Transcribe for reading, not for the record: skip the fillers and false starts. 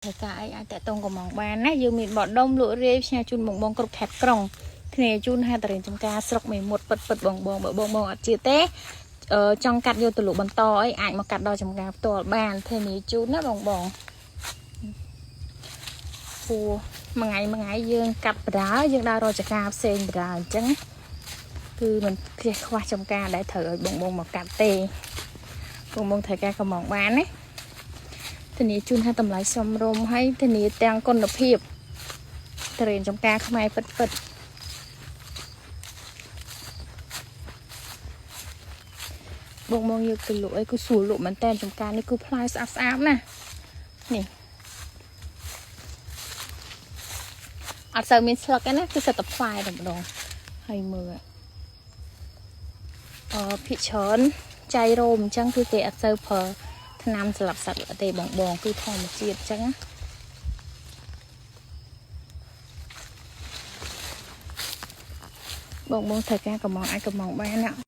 ត្រូវការអីអាចតាក់ទងកំងបានណាយើងមានបដុំលក់រាយផ្ញើជូនបងបងគ្រប់ខេត្តក្រុងធានាជូនហាតរិនចំការស្រុកមេមត់ពិតពិតបងបងបើបងបងអត់ជឿទេអឺចង់កាត់យកទៅលក់បន្តអីអាចមកកាត់ដល់ចំការផ្ទាល់បានធានាជូនណាបងបងព្រោះមួយថ្ងៃមួយថ្ងៃយើងកាត់បដាយើងដើររកចការផ្សេងបដាអញ្ចឹងគឺមិនខ្ជិះខ្វះចំការដែលត្រូវឲ្យបងបងមកកាត់ទេបងបងត្រូវការកំងបានណា ធានាជូនថាតម្លៃសមរម្យហើយធានាទាំងគុណភាពត្រេនចំការខ្មែរពិតពិតបងមកយកទៅលក់អីគឺស្រួលលក់មែនតើចំការនេះគឺផ្លែស្អាតស្អាតណាស់នេះអត់សូវមានស្លឹកទេណាគឺសិតតែផ្លែតែម្ដងហើយមើលអឺភិកច្រើនចៃរោមអញ្ចឹងគឺគេអត់សូវប្រើថ្នាំសម្រាប់សត្វល្អទេបងបងគឺធម្មជាតិអញ្ចឹងណា បងបងត្រូវការកំងអាចកំងបានណា